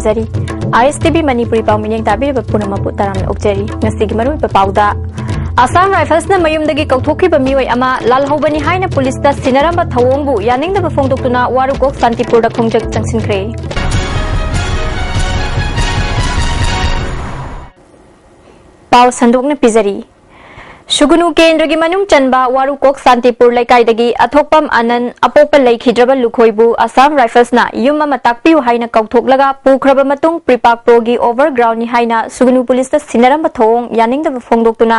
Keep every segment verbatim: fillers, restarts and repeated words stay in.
ꯖꯔꯤ꯫ ꯑꯥꯏ ꯑꯦꯁ T V Manipuri ꯄꯥꯎ ꯃꯤꯠꯌꯦꯡ ꯇꯥꯕꯤꯔꯤꯕ ꯄꯨꯝꯅꯃꯛꯄꯨ ꯇꯔꯥꯝꯅ ꯑꯣꯛꯆꯔꯤ꯫ ꯉꯁꯤꯒꯤ ꯃꯔꯨꯑꯣꯏꯕ ꯄꯥꯎꯗ, ꯑꯁꯥꯝ ꯔꯥꯏꯐꯜꯁꯅ ꯃꯌꯨꯝꯗꯒꯤ ꯀꯧꯊꯣꯛꯈꯤꯕ ꯃꯤꯑꯣꯏ ꯑꯃ ꯂꯥꯜꯍꯧꯕꯅꯤ ꯍꯥꯏꯅ ꯄꯨꯂꯤꯁꯇ ꯁꯤꯟꯅꯔꯝꯕ ꯊꯧꯑꯣꯡꯕꯨ ꯌꯥꯅꯤꯡꯗꯕ ꯐꯣꯡꯗꯣꯛꯇꯨꯅ ꯋꯥꯔꯨꯀꯣꯛ ꯁꯥꯟꯇꯤꯄꯨꯔꯗ ꯈꯣꯡꯖꯪ ꯆꯪꯁꯤꯟꯈ꯭ꯔꯦ꯫ ꯄꯥꯎ ꯁꯟꯗꯣꯛꯅ ꯄꯤꯖꯔꯤ꯫ ꯁꯨꯒꯨꯅꯨ ꯀꯦꯟꯗ꯭ꯔꯒꯤ ꯃꯅꯨꯡ ꯆꯟꯕ ꯋꯥꯔꯨꯀꯣꯛ ꯁꯥꯟꯇꯤꯄꯨꯔ ꯂꯩꯀꯥꯏꯗꯒꯤ ꯑꯊꯣꯛꯄꯝ ꯑꯅꯟ ꯑꯄꯣꯛꯄ ꯂꯩꯈꯤꯗ꯭ꯔꯕ ꯂꯨꯈꯣꯏꯕꯨ ꯑꯁꯥꯝ ꯔꯥꯏꯐꯜꯁꯅ ꯌꯨꯝ ꯑꯃ ꯇꯥꯛꯄꯤꯌꯨ ꯍꯥꯏꯅ ꯀꯧꯊꯣꯛꯂꯒ ꯄꯨꯈ꯭ꯔꯕ ꯃꯇꯨꯡ ꯄ꯭ꯔꯤꯄꯥꯛ ꯄ꯭ꯔꯣꯒꯤ ꯑꯣꯚꯔꯒ꯭ꯔꯥꯎꯟꯅꯤ ꯍꯥꯏꯅ ꯁꯨꯒꯨꯅꯨ ꯄꯨꯂꯤꯁꯇ ꯁꯤꯟꯅꯔꯝꯕ ꯊꯧꯑꯣꯡ ꯌꯥꯅꯤꯡꯗꯕ ꯐꯣꯡꯗꯣꯛꯇꯨꯅ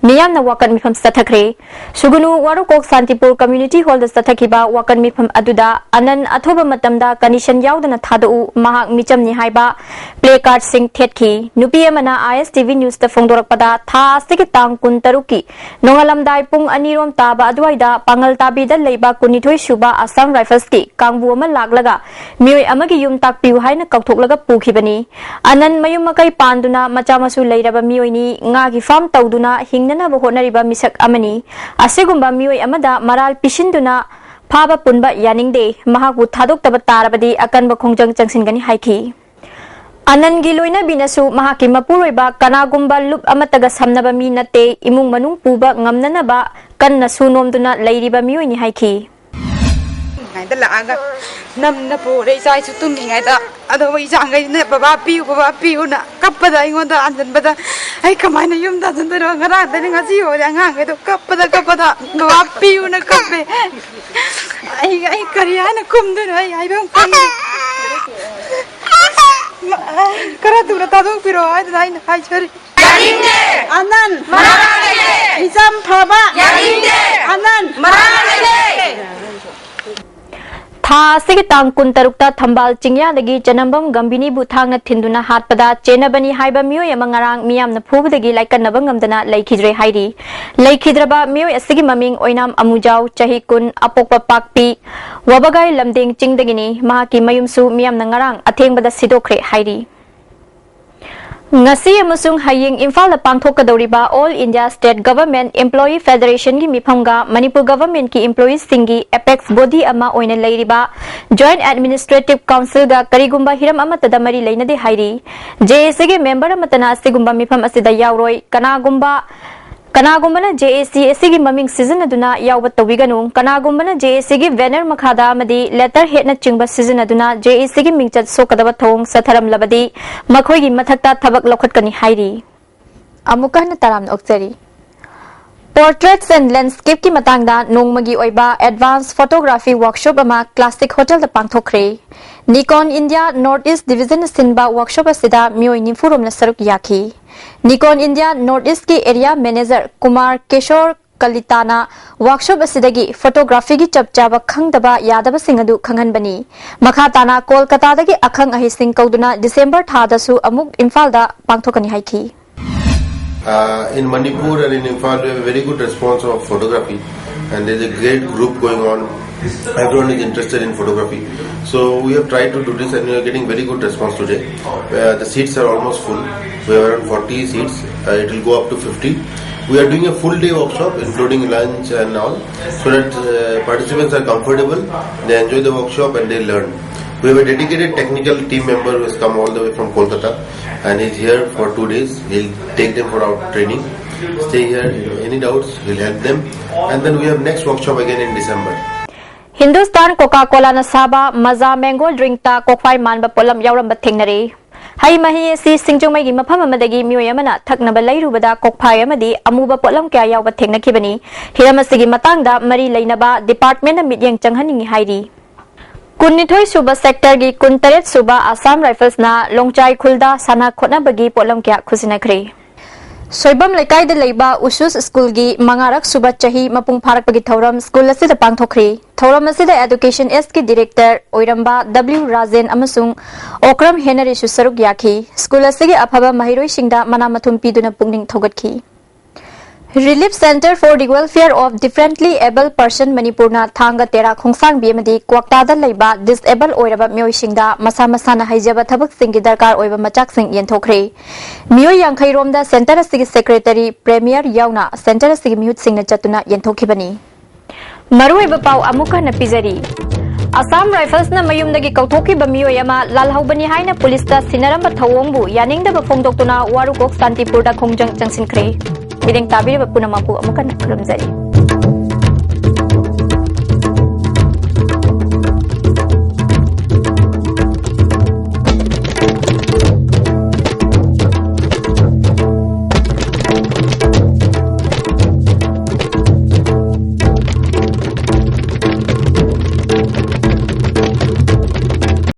ꯃꯤꯌꯥꯝꯅ ꯋꯥꯀꯠ ꯃꯤꯐꯝ ꯆꯠꯊꯈ꯭ꯔꯦ꯫ ꯁꯨꯒꯨꯅꯨ ꯋꯥꯔꯨꯀꯣꯛ ꯁꯥꯟꯇꯤꯄꯨꯔ ꯀꯝꯃ꯭ꯌꯨꯅꯤꯇꯤ ꯍꯣꯜꯗ ꯆꯠꯊꯈꯤꯕ ꯋꯥꯀꯠ ꯃꯤꯐꯝ ꯑꯗꯨꯗ ꯑꯅꯟ ꯑꯊꯨꯕ ꯃꯇꯝꯗ ꯀꯟꯗꯤꯁꯟ ꯌꯥꯎꯗꯅ ꯊꯥꯗꯣꯛꯎ, ꯃꯍꯥꯛ ꯃꯤꯆꯝꯅꯤ ꯍꯥꯏꯕ ꯄ꯭ꯂꯦ ꯀꯥꯔꯗꯁꯤꯡ ꯊꯦꯠꯈꯤ꯫ ꯅꯨꯄꯤ ꯑꯃꯅ ꯑꯥꯏ ꯑꯦꯁ ꯇꯤ ꯚꯤ ꯅ꯭ꯌꯨꯁꯇ ꯐꯣꯡꯗꯣꯔꯛꯄꯗ, ꯊꯥ ꯑꯁꯤꯒꯤ ꯇꯥꯡ ꯀꯨꯟꯇꯔꯨꯛꯀꯤ ꯅꯣꯡꯉꯥꯜꯂꯝꯗꯥꯏ ꯄꯨꯡ ꯑꯅꯤꯔꯣꯝ ꯇꯥꯕ ꯑꯗꯨꯋꯥꯏꯗ ꯄꯥꯉꯜ ꯇꯥꯕꯤꯗ ꯂꯩꯕ ꯀꯨꯟꯅꯤꯊꯣꯏ ꯁꯨꯕ ꯑꯁꯥꯝ ꯔꯥꯏꯐꯜꯁꯀꯤ ꯀꯥꯡꯕꯨ ꯑꯃ ꯂꯥꯛꯂꯒ ꯃꯤꯑꯣꯏ ꯑꯃꯒꯤ ꯌꯨꯝ ꯇꯥꯛꯄꯤꯌꯨ ꯍꯥꯏꯅ ꯀꯧꯊꯣꯛꯂꯒ ꯄꯨꯈꯤꯕꯅꯤ꯫ ꯑꯅꯟ ꯃꯌꯨꯝ ꯃꯀꯩ ꯄꯥꯟꯗꯨꯅ ꯃꯆꯥ ꯃꯁꯨ ꯂꯩꯔꯕ ꯃꯤꯑꯣꯏꯅꯤ, ꯉꯥꯒꯤ ꯐꯥꯔꯝ ꯇꯧꯗꯨꯅ ꯍꯤꯡꯅꯅꯕ ꯍꯣꯠꯅꯔꯤꯕ ꯃꯤꯁꯛ ꯑꯃꯅꯤ꯫ ꯑꯁꯤꯒꯨꯝꯕ ꯃꯤꯑꯣꯏ ꯑꯃꯗ ꯃꯔꯥꯜ ꯄꯤꯁꯤꯟꯗꯨꯅ ꯐꯥꯕ ꯄꯨꯟꯕ ꯌꯥꯅꯤꯡꯗꯦ꯫ ꯃꯍꯥꯛꯄꯨ ꯊꯥꯗꯣꯛꯇꯕ ꯇꯥꯔꯕꯗꯤ ꯑꯀꯟꯕ ꯈꯣꯡꯖꯪ ꯆꯪꯁꯤꯟꯒꯅꯤ ꯍꯥꯏꯈꯤ꯫ ꯑꯅꯟꯒꯤ ꯂꯣꯏꯅꯕꯤꯅꯁꯨ ꯃꯍꯥꯛꯀꯤ ꯃꯄꯨꯔꯣꯏꯕ ꯀꯅꯥꯒꯨꯝꯕ ꯂꯨꯞ ꯑꯃꯠꯇꯒ ꯁꯝꯅꯕ ꯃꯤ ꯅꯠꯇꯦ, ꯏꯃꯨꯡ ꯃꯅꯨꯡ ꯄꯨꯕ ꯉꯝꯅꯅꯕ ꯀꯟꯅꯁꯨ ꯅꯣꯝꯗꯨꯅ ꯂꯩꯔꯤꯕ ꯃꯤꯑꯣꯏꯅꯤ ꯍꯥꯏꯈꯤ꯫ ꯉꯥꯏꯗ ꯂꯥꯛꯑꯒ ꯅꯝꯅ ꯄꯨꯔꯦ ꯏꯆꯥ ꯏꯁꯨ ꯇꯨꯝꯃꯤꯉꯩꯗ꯫ ꯑꯗꯣ ꯏꯆꯥꯈꯩꯁꯤꯅ "ꯕꯕꯥ ꯄꯤꯌꯨ, ꯕꯕꯥ ꯄꯤꯌꯨꯅ" ꯀꯞꯄꯗ ꯑꯩꯉꯣꯟꯗ ꯍꯟꯖꯤꯟꯕꯗ ꯑꯩ ꯀꯃꯥꯏꯅ ꯌꯨꯝꯗ ꯍꯟꯖꯤꯟꯗꯣꯏꯅꯣ? ꯉꯔꯥꯡꯗꯒꯤ ꯉꯁꯤ ꯐꯥꯎꯗꯤ ꯑꯉꯥꯡꯈꯩꯗꯣ ꯀꯞꯄꯗ ꯀꯞꯄꯗ "ꯕꯕꯥ ꯄꯤꯌꯨꯅ" ꯀꯞꯄꯦ꯫ ꯑꯩ, ꯑꯩ ꯀꯔꯤ ꯍꯥꯏꯅ ꯈꯨꯝꯗꯣꯏꯅꯣ? ꯑꯩ ꯍꯥꯏꯐꯝ ꯈꯪꯗꯦ꯫ ꯈꯔ ꯊꯨꯅ ꯊꯥꯗꯣꯛꯄꯤꯔꯛꯑꯣ ꯍꯥꯏꯗꯅ ꯑꯩꯅ ꯍꯥꯏꯖꯔꯤ꯫ ꯌꯥꯅꯤꯡꯗꯦ! ꯑꯅꯟ! ꯃꯔꯥꯜ ꯂꯩꯔꯦ! ꯃꯤꯆꯝ ꯐꯕ! ꯌꯥꯅꯤꯡꯗꯦ! ꯑꯅꯟ! ꯃꯔꯥꯜ ꯂꯩꯔꯦ! ꯊꯥ ꯑꯁꯤꯒꯤ ꯇꯥꯡ ꯀꯨꯟꯇꯔꯨꯛꯇ ꯊꯝꯕꯥꯜ ꯆꯤꯡꯌꯥꯗꯒꯤ ꯆꯅꯝꯕꯝ ꯒꯝꯚꯤꯅꯤꯕꯨ ꯊꯥꯡꯅ ꯊꯤꯟꯗꯨꯅ ꯍꯥꯠꯄꯗ ꯆꯦꯟꯅꯕꯅꯤ ꯍꯥꯏꯕ ꯃꯤꯑꯣꯏ ꯑꯃ ꯉꯔꯥꯡ ꯃꯤꯌꯥꯝꯅ ꯐꯨꯕꯗꯒꯤ ꯂꯥꯏꯀꯠꯅꯕ ꯉꯝꯗꯅ ꯂꯩꯈꯤꯗ꯭ꯔꯦ ꯍꯥꯏꯔꯤ꯫ ꯂꯩꯈꯤꯗ꯭ꯔꯕ ꯃꯤꯑꯣꯏ ꯑꯁꯤꯒꯤ ꯃꯃꯤꯡ ꯑꯣꯏꯅꯥꯝ ꯑꯃꯨꯖꯥꯎ, ꯆꯍꯤ ꯀꯨꯟ, ꯑꯄꯣꯛꯄ ꯄꯥꯛꯄꯤ, ꯋꯥꯕꯒꯥꯏ ꯂꯝꯗꯦꯡ ꯆꯤꯡꯗꯒꯤꯅꯤ꯫ ꯃꯍꯥꯛꯀꯤ ꯃꯌꯨꯝꯁꯨ ꯃꯤꯌꯥꯝꯅ ꯉꯔꯥꯡ ꯑꯊꯦꯡꯕꯗ ꯁꯤꯗꯣꯛꯈ꯭ꯔꯦ ꯍꯥꯏꯔꯤ꯫ ꯉꯁꯤ ꯑꯃꯁꯨꯡ ꯍꯌꯦꯡ ꯏꯝꯐꯥꯜꯗ ꯄꯥꯡꯊꯣꯛꯀꯗꯧꯔꯤꯕ All India State Government Employee Federationꯒꯤ ꯃꯤꯐꯝꯒ Manipur Governmentꯀꯤ employeeꯁꯤꯡꯒꯤ apex body ꯑꯃ ꯑꯣꯏꯅ ꯂꯩꯔꯤꯕ Joint Administrative Councilꯒ ꯀꯔꯤꯒꯨꯝꯕ ꯍꯤꯔꯝ ꯑꯃꯠꯇꯗ ꯃꯔꯤ ꯂꯩꯅꯗꯦ ꯍꯥꯏꯔꯤ꯫ JACꯒꯤ member ꯑꯃꯠꯇꯅ ꯑꯁꯤꯒꯨꯝꯕ ꯃꯤꯐꯝ ꯑꯁꯤꯗ ꯌꯥꯎꯔꯣꯏ꯫ ꯀꯅꯥꯒꯨꯝꯕ ꯀꯅꯥꯒꯨꯝꯕꯅ JAC ꯑꯁꯤꯒꯤ ꯃꯃꯤꯡ ꯁꯤꯖꯤꯟꯅꯗꯨꯅ ꯌꯥꯎꯕ ꯇꯧꯕꯤꯒꯅꯨ꯫ ꯀꯅꯥꯒꯨꯝꯕꯅ JACꯒꯤ banner ꯃꯈꯥꯗ ꯑꯃꯗꯤ letterheadꯅꯆꯤꯡꯕ ꯁꯤꯖꯤꯟꯅꯗꯨꯅ JACꯒꯤ ꯃꯤꯡꯆꯠ ꯁꯣꯛꯀꯗꯕ ꯊꯧꯑꯣꯡ ꯆꯠꯊꯔꯝꯂꯕꯗꯤ ꯃꯈꯣꯏꯒꯤ ꯃꯊꯛꯇ ꯊꯕꯛ ꯂꯧꯈꯠꯀꯅꯤ ꯍꯥꯏꯔꯤ꯫ ꯑꯃꯨꯛꯀ ꯍꯟꯅ ꯇꯔꯥꯝꯅ ꯑꯣꯛꯆꯔꯤ꯫ Portraits and Landscapeꯀꯤ ꯃꯇꯥꯡꯗ ꯅꯣꯡꯃꯒꯤ ꯑꯣꯏꯕ advance photography workshop ꯑꯃ Classic Hotelꯗ ꯄꯥꯡꯊꯣꯛꯈ꯭ꯔꯦ꯫ Nikon India North East Divisionꯅ ꯁꯤꯟꯕ workshop ꯑꯁꯤꯗ ꯃꯤꯑꯣꯏ ꯅꯤꯐꯨ ꯔꯣꯝꯅ ꯁꯔꯨꯛ ꯌꯥꯈꯤ꯫ Nikon India North Eastꯀꯤ area manager Kumar ꯀꯦꯁꯣꯔ ꯀꯂꯤꯇꯥꯅ workshop ꯑꯁꯤꯗꯒꯤ photographyꯒꯤ ꯆꯞ ꯆꯥꯕ ꯈꯪꯗꯕ ꯌꯥꯗꯕꯁꯤꯡ ꯑꯗꯨ ꯈꯪꯍꯟꯕꯅꯤ꯫ ꯃꯈꯥ ꯇꯥꯅ ꯀꯣꯜꯀꯇꯥꯗꯒꯤ ꯑꯈꯪ ꯑꯍꯩꯁꯤꯡ ꯀꯧꯗꯨꯅ December ꯊꯥꯗꯁꯨ ꯑꯃꯨꯛ ꯏꯝꯐꯥꯜꯗ ꯄꯥꯡꯊꯣꯛꯀꯅꯤ ꯍꯥꯏꯈꯤ꯫ Uh, in Manipur and in Imphal, we have a very good response of photography, and there's a great group going on. Everyone is interested in photography. So we have tried to do this, and we are getting very good response today. Uh, the seats are almost full. We have around forty seats. Uh, it will go up to fifty. We are doing a full day workshop, including lunch and all, so that uh, participants are comfortable, they enjoy the workshop, and they learn. We have a dedicated technical team member who has come all the way from Kolkata, and he's here for two days. He'll take them for our training. Stay here. Any doubts, we'll help them. And then we have next workshop again in December. Hindustan Coca-Colaꯅ ꯁꯥꯕ Maaza mango drinkꯇ ꯀꯣꯛꯐꯥꯏ ꯃꯥꯟꯕ ꯄꯣꯠꯂꯝ ꯌꯥꯎꯔꯝꯕ ꯊꯦꯡꯅꯔꯦ꯫ ꯍꯩ ꯃꯍꯤ ꯑꯁꯤ ꯁꯤꯡꯖꯃꯩꯒꯤ ꯃꯐꯝ ꯑꯃꯗꯒꯤ ꯃꯤꯑꯣꯏ ꯑꯃꯅ ꯊꯛꯅꯕ ꯂꯩꯔꯨꯕꯗ ꯀꯣꯛꯐꯥꯏ ꯑꯃꯗꯤ ꯑꯃꯨꯕ ꯄꯣꯠꯂꯝ ꯀꯌꯥ ꯌꯥꯎꯕ ꯊꯦꯡꯅꯈꯤꯕꯅꯤ꯫ ꯍꯤꯔꯝ ꯑꯁꯤꯒꯤ ꯃꯇꯥꯡꯗ ꯃꯔꯤ ꯂꯩꯅꯕ departmentꯅ ꯃꯤꯠꯌꯦꯡ ꯆꯪꯍꯟꯅꯤꯡꯏ ꯍꯥꯏꯔꯤ꯫ ꯀꯨꯟꯅꯤꯊꯣꯏ ꯁꯨꯕ sectorꯒꯤ ꯀꯨꯟꯇꯔꯦꯠ ꯁꯨꯕ Assam Riflesꯅ ꯂꯣꯡꯆꯥꯏ ꯈꯨꯜꯗ ꯁꯥꯟꯅ ꯈꯣꯠꯅꯕꯒꯤ ꯄꯣꯠꯂꯝ ꯀꯌꯥ ꯈꯨꯠꯁꯤꯟꯅꯈ꯭ꯔꯦ꯫ ꯁꯣꯏꯕꯝ ꯂꯩꯀꯥꯏꯗ ꯂꯩꯕ ꯎꯁꯨꯁ ꯁ꯭ꯀꯨꯜꯒꯤ ꯃꯉꯥꯔꯛ ꯁꯨꯕ ꯆꯍꯤ ꯃꯄꯨꯡ ꯐꯥꯔꯛꯄꯒꯤ ꯊꯧꯔꯝ ꯁ꯭ꯀꯨꯜ ꯑꯁꯤꯗ ꯄꯥꯡꯊꯣꯛꯈ꯭ꯔꯤ꯫ ꯊꯧꯔꯝ ꯑꯁꯤꯗ Education Sꯀꯤ director ꯑꯣꯏꯔꯝꯕ W ꯔꯥꯖꯦꯟ ꯑꯃꯁꯨꯡ ꯑꯣꯀ꯭ꯔꯝ ꯍꯦꯅꯔꯤꯁꯨ ꯁꯔꯨꯛ ꯌꯥꯈꯤ꯫ ꯁ꯭ꯀꯨꯜ ꯑꯁꯤꯒꯤ ꯑꯐꯕ ꯃꯍꯩꯔꯣꯏꯁꯤꯡꯗ ꯃꯅꯥ ꯃꯊꯨꯝ ꯄꯤꯗꯨꯅ ꯄꯨꯛꯅꯤꯡ ꯊꯧꯒꯠꯈꯤ꯫ Relief Center for the Welfare of Differently Abled Person ꯃꯅꯤꯄꯨꯔꯅ ꯊꯥꯡꯒ ꯇꯦꯔꯥ ꯈꯣꯡꯁꯥꯡꯕꯤ ꯑꯃꯗꯤ ꯀ꯭ꯋꯥꯛꯇꯥꯗ ꯂꯩꯕ ꯗꯤꯁꯑꯦꯕꯜ ꯑꯣꯏꯔꯕ ꯃꯤꯑꯣꯏꯁꯤꯡꯗ ꯃꯁꯥ ꯃꯁꯥꯅ ꯍꯩꯖꯕ ꯊꯕꯛꯁꯤꯡꯒꯤ ꯗꯔꯀꯥꯔ ꯑꯣꯏꯕ ꯃꯆꯥꯛꯁꯤꯡ ꯌꯦꯟꯊꯣꯛꯈ꯭ꯔꯦ꯫ ꯃꯤꯑꯣꯏ ꯌꯥꯡꯈꯩ ꯔꯣꯝꯗ ꯁꯦꯟꯇꯔ ꯑꯁꯤꯒꯤ ꯁꯦꯀ꯭ꯔꯦꯇꯔꯤ, ꯄ꯭ꯔꯦꯃꯤꯌꯔ ꯌꯥꯎꯅ ꯁꯦꯟꯇꯔ ꯑꯁꯤꯒꯤ ꯃꯤꯍꯨꯠꯁꯤꯡꯅ ꯆꯠꯇꯨꯅ ꯌꯦꯟꯊꯣꯛꯈꯤꯕꯅꯤ꯫ ꯃꯔꯨꯑꯣꯏꯕ ꯄꯥꯎ ꯑꯃꯨꯛ ꯍꯟꯅ ꯄꯤꯖꯔꯤ꯫ ꯑꯁꯥꯝ ꯔꯥꯏꯐꯜꯁꯅ ꯃꯌꯨꯝꯗꯒꯤ ꯀꯧꯊꯣꯛꯈꯤꯕ ꯃꯤꯑꯣꯏ ꯑꯃ ꯂꯥꯜꯍꯧꯕꯅꯤ ꯍꯥꯏꯅ ꯄꯨꯂꯤꯁꯇ ꯁꯤꯟꯅꯔꯝꯕ ꯊꯧꯑꯣꯡꯕꯨ ꯌꯥꯅꯤꯡꯗꯕ ꯐꯣꯡꯗꯣꯛꯇꯨꯅ ꯋꯥꯔꯨꯀꯣꯛ ꯁꯥꯟꯇꯤꯄꯨꯔꯗ ꯈꯣꯡꯖꯪ ꯆꯪꯁꯤꯟꯈ꯭ꯔꯦ꯫ ꯃꯤꯠꯌꯦꯡ ꯇꯥꯕꯤꯔꯤꯕ ꯄꯨꯝꯅꯃꯛꯄꯨ ꯑꯃꯨꯛ ꯍꯟꯅ ꯈꯨꯔꯨꯝꯖꯔꯤ꯫